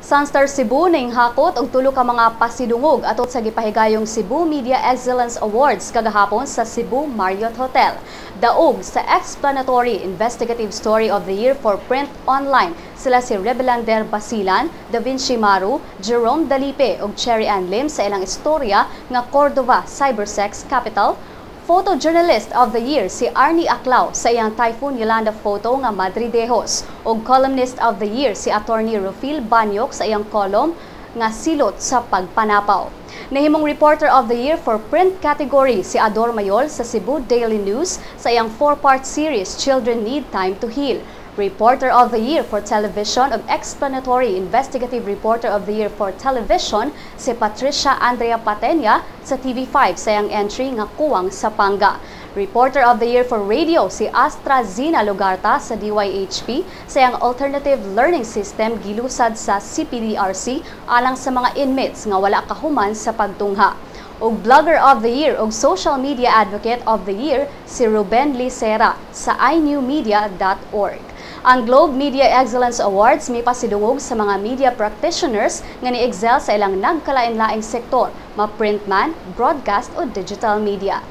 Sunstar Cebu nahakot og tulo ka mga pasidungog atot sa gipahigayong Cebu Media Excellence Awards kagahapon sa Cebu Marriott Hotel. Daog sa Explanatory Investigative Story of the Year for Print Online sila si Rebelander Basilan, Da Vinci Maru, Jerome Dalipe ug Cherry Ann Lim sa ilang istorya nga Cordova Cybersex Capital. Photojournalist of the Year si Arnie Aclao sa iyang Typhoon Yolanda photo nga Madridejos ug Columnist of the Year si Attorney Rufil Banyok sa iyang column nga Silot sa Pagpanapaw. Nahimong Reporter of the Year for Print category si Ador Mayol sa Cebu Daily News sa iyang four-part series Children Need Time to Heal. Reporter of the Year for Television ug Explanatory Investigative Reporter of the Year for Television si Patricia Andrea Patenya sa TV5 sa iyang entry nga Kuwang sa Pangga. Reporter of the Year for Radio si Astra Zina Lugarta sa DYHP sa iyang Alternative Learning System gilusad sa CPDRC alang sa mga inmates nga wala kahuman sa pagtungha. Ug Blogger of the Year ug Social Media Advocate of the Year si Ruben Licera sa inewmedia.org. Ang Globe Media Excellence Awards may pasidungog sa mga media practitioners nga ni-excel sa ilang nagkalain-laing sektor, ma-print man, broadcast o digital media.